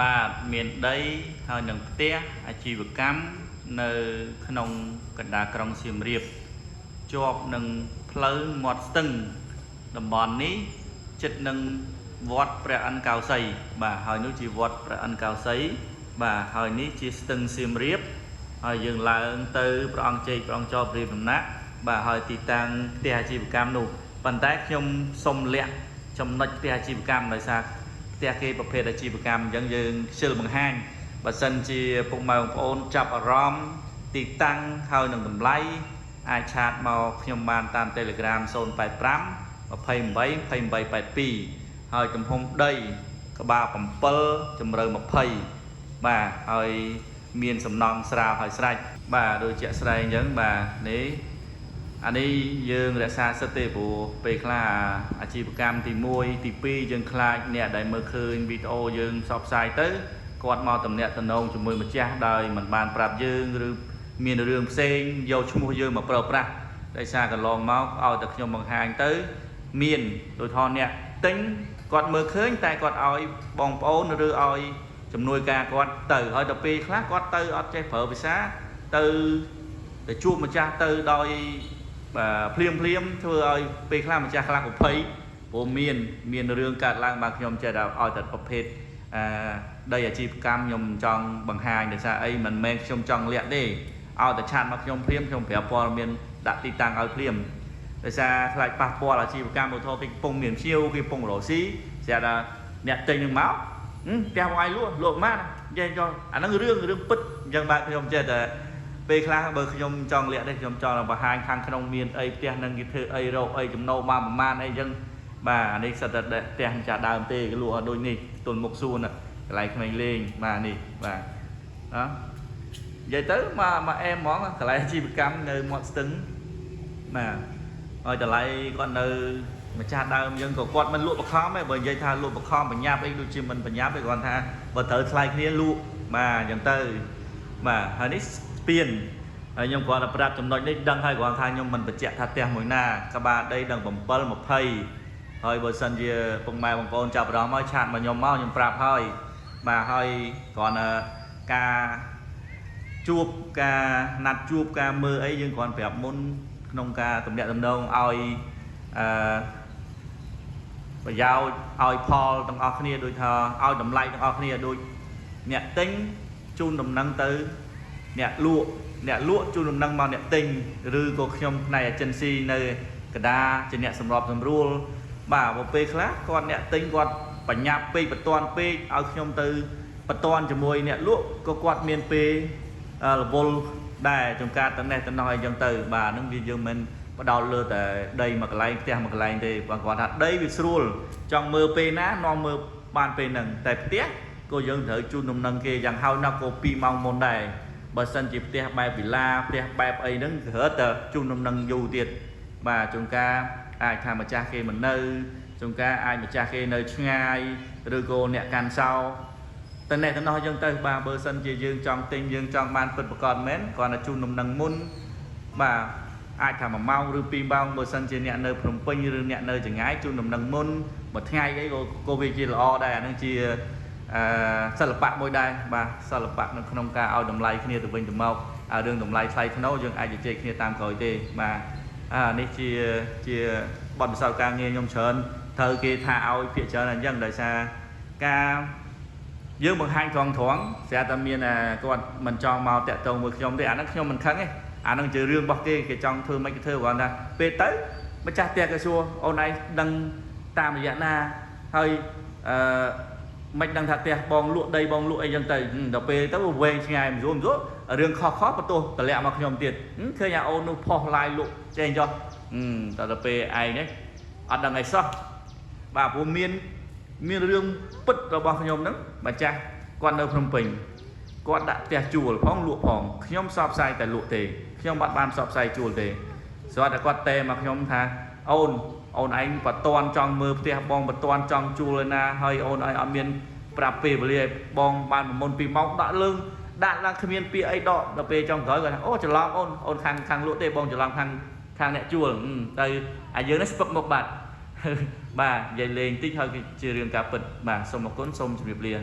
បាទមានដីហើយនឹងផ្ទះអាជីវកម្មនៅក្នុងកណ្ដាលក្រុងសៀមរាបជាប់នឹងផ្លូវមាត់ស្ទឹងតំបន់នេះជិតនឹងវត្តព្រះឥន្ទកោសីបាទហើយនោះជាវត្តព្រះឥន្ទកោសីបាទហើយនេះជាស្ទឹងសៀមរាបហើយយើងឡើងទៅព្រះអង្គជែកព្រះអង្គចោព្រាមដំណាក់បាទហើយទីតាំងផ្ទះអាជីវកម្មនោះប៉ុន្តែខ្ញុំសុំលាក់ចំណុចផ្ទះអាជីវកម្មដោយសារ ផ្ទះគេប្រភេទអាជីវកម្មអញ្ចឹងយើងខ្ជិលបង្ហាញបើសិនជាពុកម៉ែបងប្អូនចាប់អារម្មណ៍ទីតាំងហើយនឹងតម្លៃអាចឆាតមកខ្ញុំបានតាម Telegram 085 28 28 82ហើយទំហំដីក្បាល7ជម្រៅ20បាទហើយមានសំណង់ស្រាលហើយស្រេចបាទដូចជាក់ស្ដែងអញ្ចឹងបាទនេះ អានេះយើងរក្សាសិទ្ធិទេព្រោះពេលខ្លះអាជីវកម្មទី1ទី2យើងខ្លាចអ្នកដែលមើលឃើញវីដេអូយើងផ្សព្វផ្សាយទៅគាត់មកតំណាក់តំណងជាមួយម្ចាស់ដោយមិនបានប្រាប់យើងឬមានរឿងផ្សេងយកឈ្មោះយើងមកប្រើប្រាស់ដោយសារកន្លងមកឲ្យតែខ្ញុំបង្ហាញទៅមានដូចថនអ្នកទិញគាត់មើលឃើញតែគាត់ឲ្យបងប្អូនឬឲ្យជំនួយការគាត់ទៅហើយដល់ពេលខ្លះគាត់ទៅអត់ចេះប្រើភាសាទៅទៅជួបម្ចាស់ទៅដោយ បាទភ្លាមភ្លាមធ្វើឲ្យពេលខ្លះម្ចាស់ខ្លះក៏ភ័យព្រោះមានមានរឿងកើតឡើងបាទខ្ញុំចេះតែឲ្យតែប្រភេទអឺដីអាជីវកម្មខ្ញុំចង់បង្ហាញដោយសារអីមិនមែនខ្ញុំចង់លាក់ទេឲ្យតែឆាតមកខ្ញុំភ្លាមខ្ញុំប្រាប់ព័ត៌មានដាក់ទីតាំងឲ្យភ្លាមដោយសារខ្លាចប៉ះពាល់អាជីវកម្មឧទាហរណ៍គេកំពុងមានភ្ញៀវគេកំពុងរកស៊ីស្រាប់តែអ្នកទិញនឹងមកផ្ទះបងឯងលក់លក់ម៉ាននិយាយចុះអាហ្នឹងរឿងរឿងពិតអញ្ចឹងបាទខ្ញុំចេះតែ ពេលខ្លះបើខ្ញុំចង់លាក់ទេខ្ញុំចង់បង្ហាញខាងក្នុងមានអីផ្ទះនឹងគេធ្វើអីរកអីចំណូលបានប្រមាណអីចឹងបាទអានេះសិតតែផ្ទះម្ចាស់ដើមទេគេលក់ឲ្យដូចនេះទល់មុខសួនកន្លែងក្មេងលេងបាទនេះបាទណានិយាយទៅមកមកអែមហ្មងកន្លែងអាជីវកម្មនៅមាត់ស្ទឹងបាទហើយតម្លៃគាត់នៅម្ចាស់ដើមយើងក៏គាត់មិនលក់បខំទេបើនិយាយថាលក់បខំបញ្ញាប់អីដូចជាមិនបញ្ញាប់ទេគាត់ថាបើត្រូវថ្លៃគ្នាលក់បាទអញ្ចឹងទៅបាទហើយនេះស្ពាន ហើយខ្ញុំគ្រាន់តែប្រាប់ចំណុចនេះដឹងហើយគ្រាន់ថាខ្ញុំមិនបញ្ជាក់ថាផ្ទះមួយណាក្បាលដីដឹង7 20ហើយបើសិនជាពុកម៉ែបងប្អូនចាប់អារម្មណ៍ហើយឆាតមកខ្ញុំមកខ្ញុំប្រាប់ហើយបាទហើយគ្រាន់តែការជួបការណាត់ជួបការមើលអីយើងគ្រាន់ប្រាប់មុនក្នុងការទំនាក់ទំនងឲ្យអឺប្រយោជន៍ឲ្យផលទាំងអស់គ្នាដូចថាឲ្យតម្លៃទាំងអស់គ្នាដូចអ្នកទិញជូនដំណឹងទៅ អ្នកលក់អ្នកលក់ជូនដំណឹងមកអ្នកទិញឬក៏ខ្ញុំផ្នែក agency នៅកដាជាអ្នកសម្របសម្រួលបាទបើពេលខ្លះគាត់អ្នកទិញគាត់បញ្ញាប់ពេកបន្ទាន់ពេកឲ្យខ្ញុំទៅបន្ទាន់ជាមួយអ្នកលក់ក៏គាត់មានពេលរវល់ដែរចំការតំណេះតំណោះអីចឹងទៅបាទហ្នឹងវាយើងមិនបដោតលើតែដីមួយកន្លែងផ្ទះមួយកន្លែងទេបើគាត់ថាដីវាស្រួលចង់មើលពេលណានាំមើលបានពេលហ្នឹងតែផ្ទះក៏យើងត្រូវជូនដំណឹងគេយ៉ាងហោចណាស់ក៏2ម៉ោងមុនដែរ បើសិនជាផ្ទះបែបវិឡាផ្ទះបែបអីហ្នឹងគឺរត់តែជូនដំណឹងយូរទៀតបាទជួនកាលអាចថាម្ចាស់គេមិននៅជួនកាលអាចម្ចាស់គេនៅឆ្ងាយឬក៏អ្នកកាន់សោតែអ្នកទាំងនោះយើងទៅបាទបើសិនជាយើងចង់ទិញយើងចង់បានពិតប្រាកដមែនគ្រាន់តែជូនដំណឹងមុនបាទអាចថា1ម៉ោងឬ2ម៉ោងបើសិនជាអ្នកនៅភ្នំពេញឬអ្នកនៅចង្ងាយជូនដំណឹងមុនមួយថ្ងៃអីក៏ក៏វាជាល្អដែរអាហ្នឹងជា អឺសិល្បៈមួយដែរបាទសិល្បៈនៅក្នុងការឲ្យតម្លៃគ្នាទៅវិញទៅមកអារឿងតម្លៃថ្លៃថ្នូរយើងអាចជជែកគ្នាតាមក្រោយទេបាទអានេះជាជាបទពិសោធន៍ការងារខ្ញុំច្រើនត្រូវគេថាឲ្យភាគច្រើនអញ្ចឹងដោយសារការយើងបង្ហាញត្រង់ត្រង់ស្រាប់តែមានអាគាត់មិនចង់មកតាក់ទងមួយខ្ញុំទេអាហ្នឹងខ្ញុំមិនខឹងទេអាហ្នឹងជារឿងរបស់គេគេចង់ធ្វើមិនគេធ្វើគ្រាន់តែពេលទៅម្ចាស់ផ្ទះគេសួរអូនឯងដឹងតាមរយៈណាហើយអឺ មិនដឹងថាផ្ទះបងលក់ដីបងលក់អីចឹងទៅដល់ពេលទៅវែងឆ្ងាយមិនស្រួលមិនស្រួលរឿងខុសខុសបន្ទោសតម្លាក់មកខ្ញុំទៀតឃើញអាអូននោះផុសឡាយលក់ចេះចុះតែដល់ពេលឯងនេះអត់ដឹងអីសោះបាទព្រោះមានមានរឿងពិតរបស់ខ្ញុំហ្នឹងម្ចាស់គាត់នៅភ្នំពេញគាត់ដាក់ផ្ទះជួលផងលក់ផងខ្ញុំសបផ្សាយតែលក់ទេខ្ញុំអត់បានសបផ្សាយជួលទេស្រាប់តែគាត់តេមកខ្ញុំថាអូនអូនឯងបតន់ចង់មើលផ្ទះបងបតន់ចង់ជួលឯណាហើយអូនឯងអត់មានប្រាប់ពេលវេលាបងបានមុន2ម៉ោងដាក់លើងដាក់ឡើងគ្មានពាក្យអីដកដល់ពេលចុងក្រោយគាត់ថាអូច្រឡំអូនអូនខាងខាងលក់ទេបងច្រឡំខាងខាងអ្នកជួលទៅអាយើងនេះស្ពឹកមុខបាត់បាទនិយាយលេងតិចហើយគឺជារឿងការពិតបាទសូមអរគុណសូមជម្រាបលា